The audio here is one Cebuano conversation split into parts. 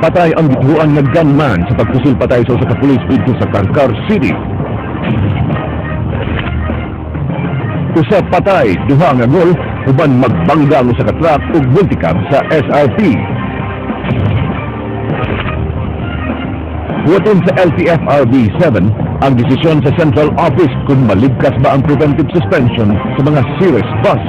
Patay ang gituhuan nga gunman sa pagpusil patay sa usa ka pulis didto sa Carcar City. Usa patay, duha nga gol uban magbangga ang usa ka truck ug multicab sa SRP. Buhaton sa LTFRB 7 ang desisyon sa Central Office kung maligkas ba ang preventive suspension sa mga Ceres bus.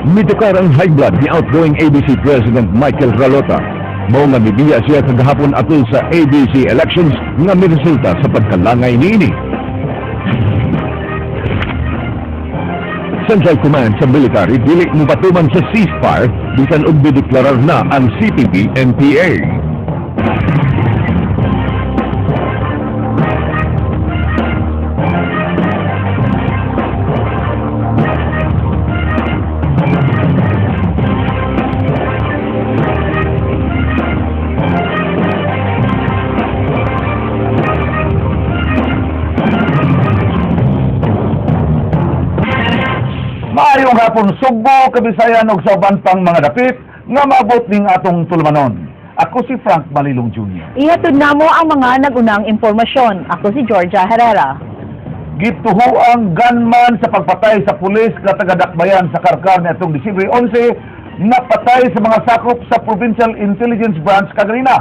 Mitukar ang high blood ni outgoing ABC President Michael Ralota. Mao nga mibiya siya kagahapon atol sa ABC elections nga miresulta sa pagkalangay niini. Central Command sa military dili mopatuman sa ceasefire bisan og gideklarar na ang CPP-NPA. Maayong hapon Sugbo, Kabisayan ug sa uban pang mga dapit nga maabot ning atong tulumanon. Ako si Frank Malilong Jr. Ihatod namo ang mga nagunang impormasyon. Ako si Georgia Herrera. Gituho ang gunman sa pagpatay sa pulis nga taga-Dakbayan sa Karkar niadtong Disyembre 11, napatay sa mga sakop sa Provincial Intelligence Branch kaganina.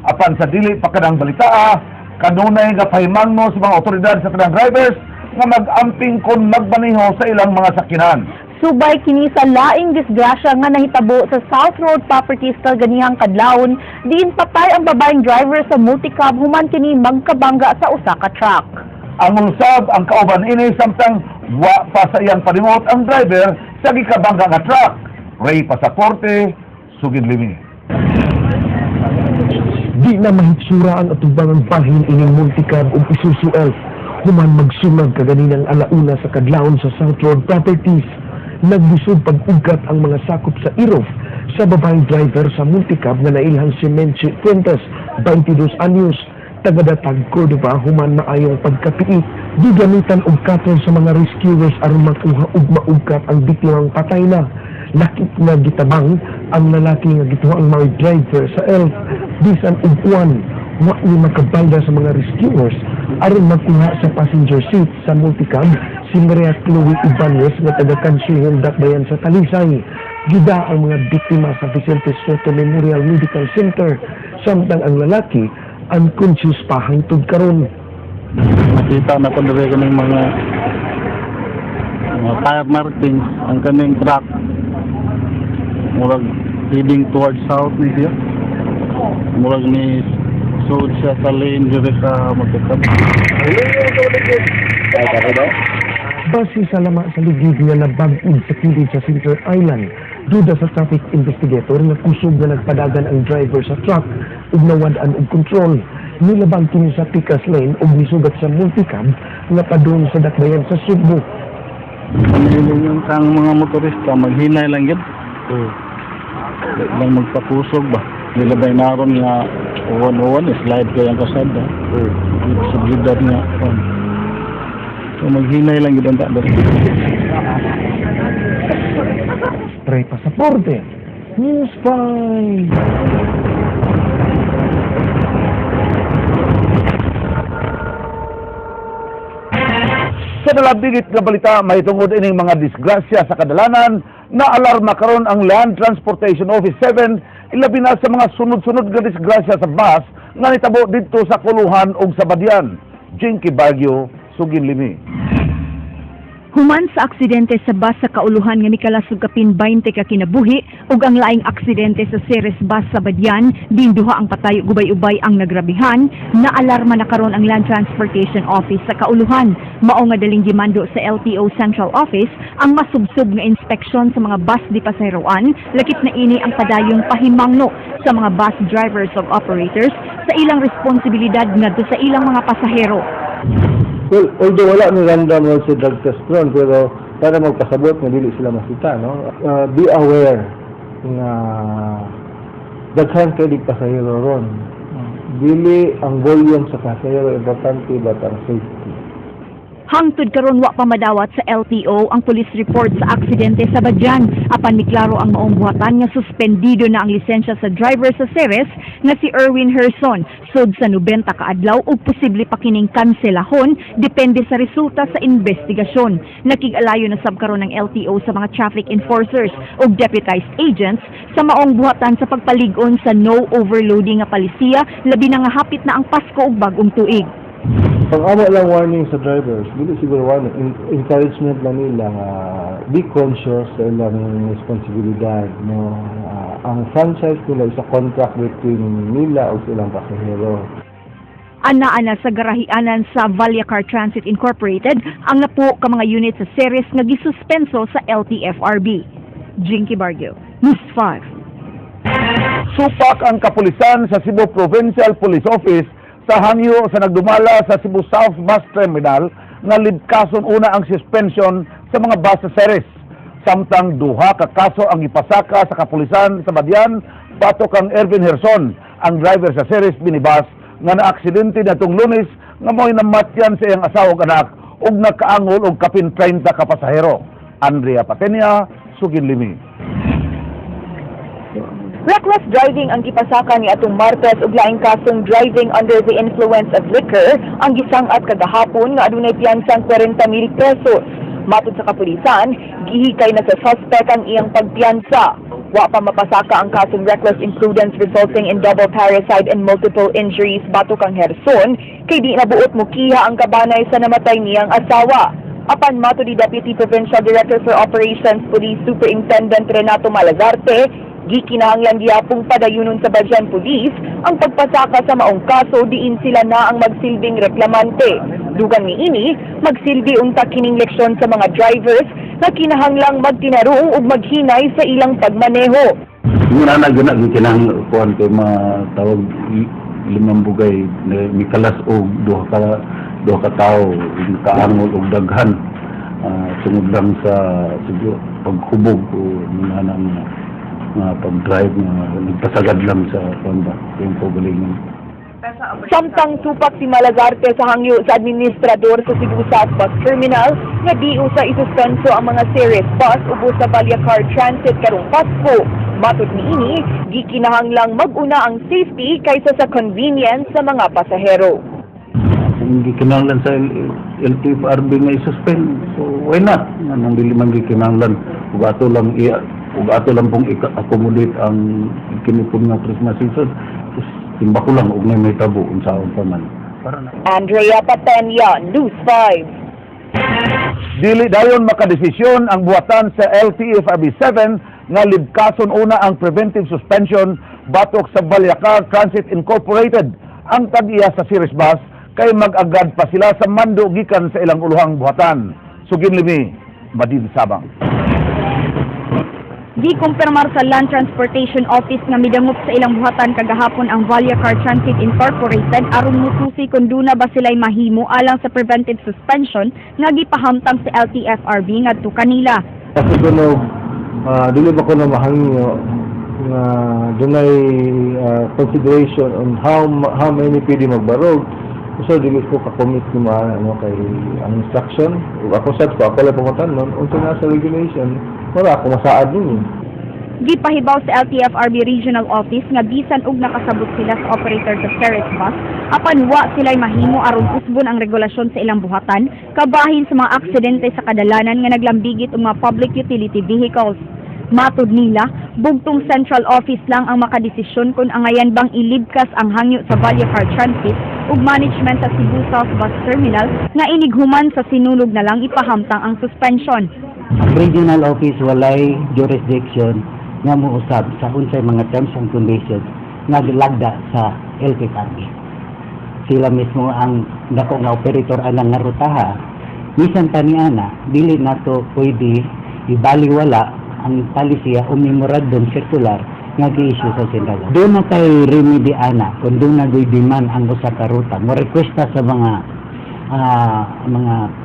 Apan sa dili pa kanang balitaa, kanunay nga pahimangno sa mga otoridad sa tanang drivers nga mag-amping kon magmaneho sa ilang mga sakyanan. Subay kini sa laing disgrasya nga nahitabo sa South Road Properties kaganihang kadlawon, diin patay ang babaeng driver sa multicab human kini magkabangga sa usa ka truck. Ang usab ang kauban ini samtang wa pa sa iyang panimot ang driver sa gikabangga nga truck. Ray Pasaporte, Sugid Limi. Di na mahitsura ang atubangang bahin ining multicab ug Isuzu Elf. Human magsulag kaganinang alauna sa kadlawon sa South Road Properties. Nagbusog pag-ugat ang mga sakop sa IROF sa babaeng driver sa multicab nga nailhang si Menche Fuentes, 22 anyos, tagadatag Cordova human maayong pagkapiit. Gigamitan og katol sa mga rescuers aron makuha ug maugkat ang biktimang patay na. Lakip nga gitabang ang lalaki nga gituang mao'y driver sa Elf bisan og uwan wa ni makabalda sa mga rescuers aron makuha sa passenger seat sa multicab si Maria Chloe Ibanez nga taga Kansihon Dakbayan sa Talisay. Gida ang mga biktima sa Vicente Soto Memorial Medical Center samtang ang lalaki unconscious pa hangtod karon. Nakita na ko diri kaning mga tire markings ang kaning truck, murag heading towards south ni siya, murag ni sud siya sa lane diri sa magkakap. Base sa lama sa ligid nga nabag-id sa kilid sa Center Island, duda sa traffic investigator nga kusog nga nagpadagan ang driver sa truck ug nawad-an og kontrol. Nilabang kini sa Picas Lane ug misugat sa multicab nga padung sa dakbayan sa Sugbo. Panilong yung kang mga motorista, maghinay lang gid. Di lang magpakusog ba. Nilabay naron nga uwan-uwan, slide kay ang kasada. Sa syudad nga kuwan. So maghinay lang gid ang ta diri. Ray Pasaporte, News 5. Sa nalabigit nga balita, mahitungod ining mga disgrasya sa kadalanan, na alarma karon ang Land Transportation Office 7 ilabi na sa mga sunod-sunod nga disgrasya sa bus nga nitabo didto sa Kuluhan ug sa Badian. Jinky Baguio, Sugin Limi. Human sa aksidente sa bus sa Kauluhan nga nikalasog kapin 20 ka kinabuhi ug ang laing aksidente sa Ceres bus sa Badian, din duha ang patay ug ubay-ubay ang nagrabihan, naalarma na karon ang Land Transportation Office sa Kauluhan. Mao nga daling gimando sa LTO Central Office ang masubsob nga inspeksyon sa mga bus di pasaheroan, lakip na ini ang padayong pahimangno sa mga bus drivers ug operators sa ilang responsibilidad ngadto sa ilang mga pasahero. Well, although wala ni random roadside drug test ron, pero para magpasabot nga dili sila masita, no? Be aware nga daghan kay dig pasahero ron. Dili ang volume sa pasahero importante but ang safety. Hangtod karon, wa pa madawat sa LTO ang police report sa aksidente sa Badian. Apan miklaro ang maong buhatan nga suspendido na ang lisensya sa driver sa Ceres nga si Erwin Herson sud sa 90 ka adlaw ug posible pa kining kanselahon depende sa resulta sa investigasyon. Nakig-alayo na sab karon ng LTO sa mga traffic enforcers ug deputized agents sa maong buhatan sa pagpalig-on sa no overloading nga palisiya, labi na nga hapit na ang Pasko ug Bagong Tuig. Pag amo lang warning sa drivers, dili siguro warning, encouragement lang nila nga be conscious sa ilang responsibilidad, no? Ang franchise nila is a contract between nila o sa ilang pasahero. Ana-ana sa garahianan sa Vallacar Transit Incorporated ang napo ka mga unit sa Ceres nga gisuspenso sa LTFRB. Jinky Barrio, News 5. Supak ang kapulisan sa Cebu Provincial Police Office sa hangyo sa nagdumala sa Cebu South Bus Terminal nga libkason una ang suspension sa mga bus sa Ceres. Samtang duha ka kaso ang ipasaka sa kapulisan sa Badian batok kang Ervin Herson, ang driver sa Ceres minibus nga naaksidente natong Lunes nga mo'y namatyan sa iyang asawa ug anak ug nakaangol og kapin 30 ka pasahero. Andrea Patenia, Sugin Limi. Reckless driving ang gipasaka ni atong Martes ug laing kasong driving under the influence of liquor ang gisang-at kagahapon nga adunay piyansang 40 mil pesos. Matod sa kapulisan, gihikay na sa suspect ang iyang pagpiyansa. Wa pa mapasaka ang kasong reckless imprudence resulting in double parricide and multiple injuries batok kang Herson kay di nabuot mukiha ang kabanay sa namatay niyang asawa. Apan mato ni Deputy Provincial Director for Operations, Police Superintendent Renato Malazarte, gikinahanglan gihapong padayunon sa Badian Police ang pagpasaka sa maong kaso diin sila na ang magsilbing reklamante. Dugang niini, magsilbi unta kining leksyon sa mga drivers na kinahanglang magtinarong ug maghinay sa ilang pagmaneho. Muna na guna kinahang kuan kay matawag limang bugay na mikalas og duha ka tawo, kaangol og daghan tungod lang sa siguro paghubog o mga nang nga pag-drive nga nagpasagad lang sa kuan ba yung kaugalingon. Samtang supak si Malazarte sa hangyo sa administrador sa Cebu South Bus Terminal nga di usa isuspenso ang mga Ceres bus ubos sa Vallacar Transit karong Pasko. Matod niini, gikinahanglang mag-una ang safety kaysa sa convenience sa mga pasahero. Kung gikinahanglan sa LTFRB nga i-suspend, so why not? Anong dili man gikinahanglan ug ato lang i ug ato lang pong i-accommodate ang kinipon nga Christmas season. Sus, timba ko lang og may tabo unsaon pa man. Para na Andrea Patenia, News 5. Dili dayon makadesisyon ang buhatan sa LTFRB 7 nga libkason una ang preventive suspension batok sa Vallacar Transit Incorporated, ang tag-iya sa Ceres Bus, kay mag-agad pa sila sa mando gikan sa ilang uluhang buhatan. Sugin Limi, Madin Sabang. Gikumpirmar sa Land Transportation Office nga midangop sa ilang buhatan kagahapon ang Vallacar Transit Incorporated aron mususi kung duna ba sila'y mahimo alang sa preventive suspension nga gipahamtang sa LTFRB ngadto kanila. Kasi kuno, dili ba ko na mahangyo nga dunay consideration on how many pwede magbarog. So dili ko ka-commit ni mga ano kay ang instruction ug ako sad ko ako lang pangutan nun unsa na sa regulation, wala ako masaad ninyo. Gipahibaw sa LTFRB Regional Office nga bisan og nakasabot sila sa operator sa Ceres Bus, apan wa sila'y mahimo aron usbon ang regulasyon sa ilang buhatan kabahin sa mga aksidente sa kadalanan nga naglambigit og mga public utility vehicles. Matod nila, bugtong central office lang ang makadesisyon kung angayan bang ilibkas ang hangyo sa Vallacar Transit ug management sa Cebu South Bus Terminal nga inighuman sa sinunog na lang ipahamtang ang suspension. Ang regional office walay jurisdiction nga muusab sa unsay mga terms and conditions nga gilagda sa LTFRB. Sila mismo ang dako nga operator anang nga rutaha. Bisan pa ni ana, dili nato pwede ibaliwala ang palisiya o memorandum circular nga gi-issue sa central. Doon na kay remedy ana kung doon na demand ang usa ka ruta mo requesta sa mga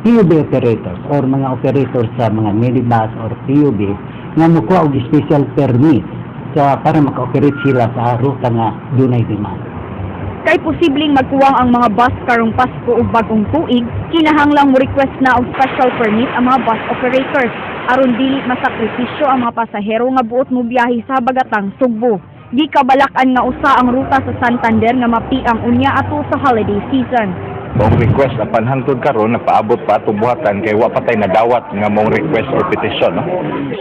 PUV operators or mga operators sa mga minibus or PUV nga mukuha og special permit sa para maka-operate sila sa ruta nga dunay demand. Kay posibleng magkuwang ang mga bus karong Pasko ug Bagong Tuig, kinahanglang mo request na og special permit ang mga bus operators aron dili masakripisyo ang mga pasahero nga buot mo biyahe sa Bagatang Sugbo. Gikabalak-an nga usa ang ruta sa Santander nga mapiang unya ato sa holiday season. Mong request apan hangtod karon nagpaabot pa atong buhatan kay wa pa tay nadawat nga mong request or petition, no?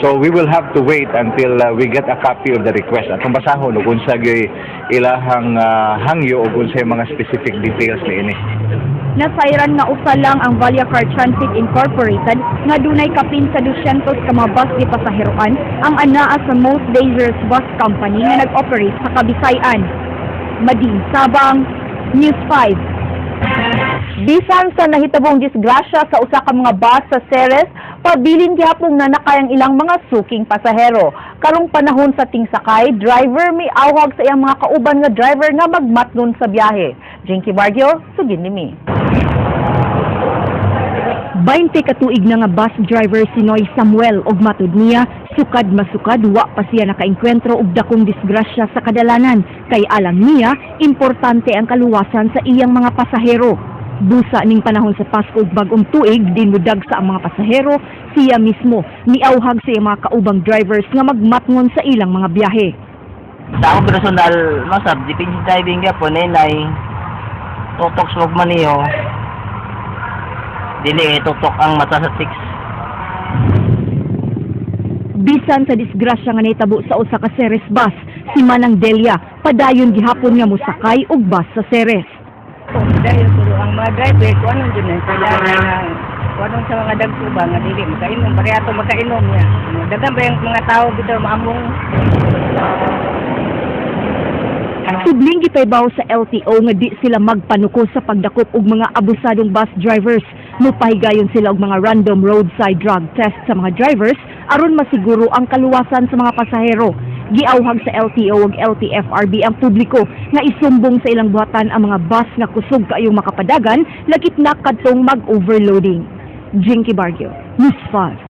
So we will have to wait until we get a copy of the request atong basahon ug unsa gyud ilahang hangyo ug unsay mga specific details niini. Nasayran nga usa lang ang Vallacar Transit Incorporated nga dunay kapin sa 200 ka mga bus gipasaheroan ang anaa sa most dangerous bus company nga nag-operate sa Kabisayan. Madin Sabang, News 5. Bisan sa nahitabong disgrasya sa usa ka mga bus sa Ceres, pabilin gihapon na nakay ang ilang mga suking pasahero. Karong panahon sa tingsakay, driver miawhag sa iyang mga kauban nga driver nga magmatnon sa biyahe. Jinky Bargio, sugid nimi. 20 ka tuig na nga bus driver si Noy Samuel og matud niya, sukad masukad wa pa siya nakaengkwentro og dakong disgrasya sa kadalanan kay alang niya importante ang kaluwasan sa iyang mga pasahero. Busa ning panahon sa Pasko ug Bagong Tuig, dinmudag sa ang mga pasahero, siya mismo miawhag sa iyang mga kaubang drivers nga magmatngon sa ilang mga biyahe. Sa akong personal, masab, depende sa driving gyapon, nay tutok sa maniho. Dili tutok ang mata sa 6. Bisan sa disgrasya nga nahitabo sa usa ka Ceres bus, si Manang Delia padayon gihapon nga mosakay og bus sa Ceres. Dahil pero ang mga driver, kung anong dyan eh, kailangan nga, kung anong sa mga dagko ba, nga dili makainom, pareha makainom niya. Daghan ba yung mga tao bitaw maamong? Subling gipaybaw sa LTO nga di sila magpanuko sa pagdakop og mga abusadong bus drivers. Mupahigayon sila og mga random roadside drug test sa mga drivers aron masiguro ang kaluwasan sa mga pasahero. Giawhag sa LTO ug LTFRB ang publiko nga isumbong sa ilang buhatan ang mga bus nga kusog kaayong makapadagan, lakip na kadtong mag-overloading. Jinky Bargio, News 5.